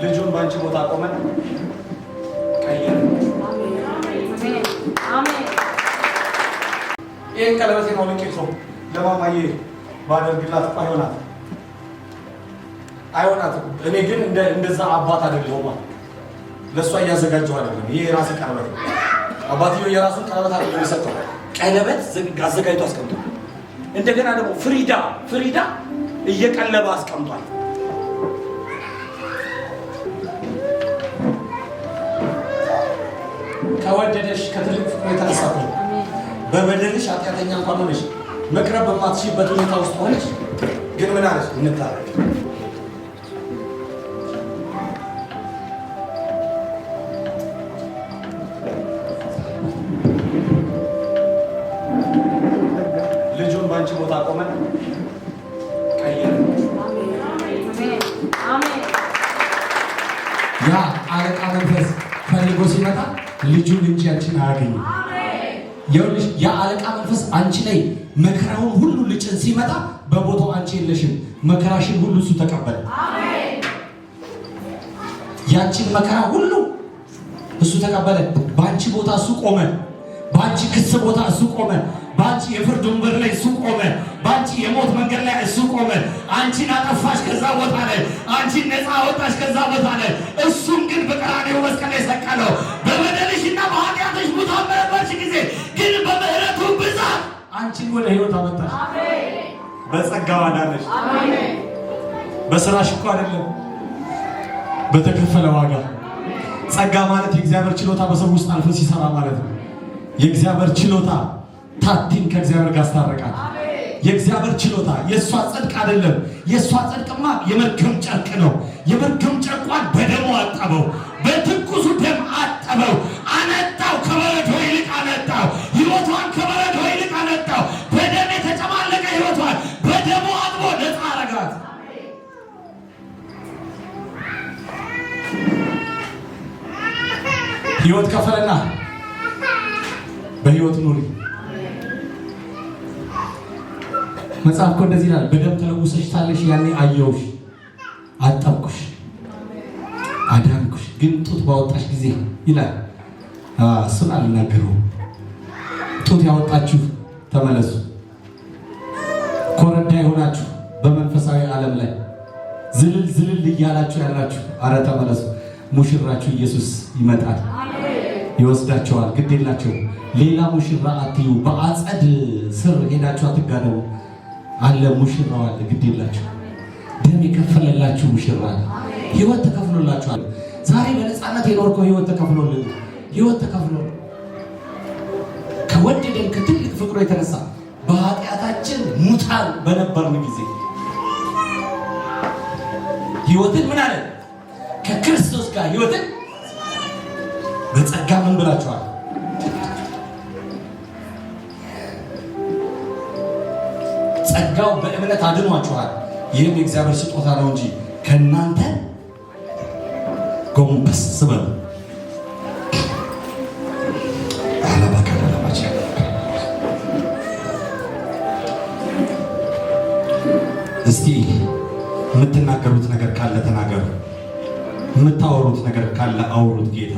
ልጁን በአንቺ ቦታ ቆመን ቀየረ። ይህን ቀለበቴን አውልቄ ሰው ለማማዬ ባደርግላት እኮ አይሆናትም፣ አይሆናትም። እኔ ግን እንደዛ አባት አይደለሁም። ለእሷ እያዘጋጀሁ አይደለም። ይሄ የራሴ ቀለበት ነው። አባትየው የራሱን ቀለበት አይደለም የሰጠው፣ ቀለበት አዘጋጅቶ አስቀምጧል። እንደገና ደግሞ ፍሪዳ ፍሪዳ እየቀለበ አስቀምጧል። ከወደደሽ ከትልቅ ፍቅሩ የተነሳ እኮ ነው። በበደልሽ ኃጢአተኛ እንኳን ሆነሽ መቅረብ በማትችይበት ሁኔታ ውስጥ ሆነሽ ግን ምን አለሽ? እንታረቅ። ልጁን በአንቺ ቦታ ቆመን ቀየረ። ያ አለቃ መንፈስ ፈልጎ ሲመጣ ልጁን እንጂ አንቺን አያገኝም። ይኸውልሽ የአለቃ መንፈስ አንቺ ላይ መከራውን ሁሉ ልጭን ሲመጣ በቦታው አንቺ የለሽም። መከራሽን ሁሉ እሱ ተቀበለ። ያንቺን መከራ ሁሉ እሱ ተቀበለ። በአንቺ ቦታ እሱ ቆመ። በአንቺ ክስ ቦታ እሱ ቆመ። በአንቺ የፍርድ ወንበር ላይ እሱ ቆመ። በአንቺ የሞት መንገድ ላይ እሱ ቆመ። አንቺን አጠፋሽ ከዛ ቦታ ላይ፣ አንቺን ነፃ አወጣሽ ከዛ ቦታ ላይ። እሱን ግን በቀራንዮ መስቀል ላይ ሰቀለው። በበደልሽና በኃጢአትሽ ሙታን በነበርሽ ጊዜ ግን በምሕረቱ ብዛት አንቺን ወደ ሕይወት አመጣሽ። በጸጋው አዳነሽ። በስራሽ እኮ አይደለም፣ በተከፈለ ዋጋ። ጸጋ ማለት የእግዚአብሔር ችሎታ በሰው ውስጥ አልፎ ሲሰራ ማለት ነው። የእግዚአብሔር ችሎታ ታቲን ከእግዚአብሔር ጋር አስታረቃት። የእግዚአብሔር ችሎታ የእሷ ጽድቅ አይደለም። የእሷ ጽድቅማ የመርገም ጨርቅ ነው። የመርገም ጨርቋን በደሙ አጠበው፣ በትኩሱ ደም አጠበው፣ አነጣው። ከበረዶ ይልቅ አነጣው። ሕይወቷን ከበረዶ ይልቅ አነጣው። በደም የተጨማለቀ ሕይወቷን በደሙ አጥቦ ነፃ አረጋት። ሕይወት ከፈለና በሕይወት ኑሪ። መጽሐፍ እኮ እንደዚህ ይላል፣ በደም ተለውሰሽ ሳለሽ ያኔ አየሁሽ፣ አጠብኩሽ፣ አዳንኩሽ። ግን ጡት ባወጣሽ ጊዜ ይላል። እሱን አልናገረውም። ጡት ያወጣችሁ ተመለሱ። ኮረዳ የሆናችሁ በመንፈሳዊ ዓለም ላይ ዝልል ዝልል እያላችሁ ያላችሁ፣ አረ ተመለሱ። ሙሽራችሁ ኢየሱስ ይመጣል፣ ይወስዳቸዋል። ግድ የላቸው። ሌላ ሙሽራ አትዩ። በአጸድ ስር ሄዳችሁ አትጋደሙ። አለ ሙሽራው አለ። ግድ የላችሁ። ደም የከፈለላችሁ ሙሽራ አለ። ህይወት ተከፍሎላችኋል። ዛሬ በነፃነት የኖርከው ህይወት ተከፍሎልን፣ ህይወት ተከፍሎ ከወደደን ከትልቅ ፍቅሩ የተነሳ በኃጢአታችን ሙታን በነበርን ጊዜ ህይወትን ምን አለ ከክርስቶስ ጋር ህይወትን በጸጋ ምን ብላችኋል? ጸጋው በእምነት አድኗችኋል። ይህም የእግዚአብሔር ስጦታ ነው እንጂ ከእናንተ ጎንበስ በሉ። እስቲ የምትናገሩት ነገር ካለ ተናገሩ። የምታወሩት ነገር ካለ አውሩት። ጌታ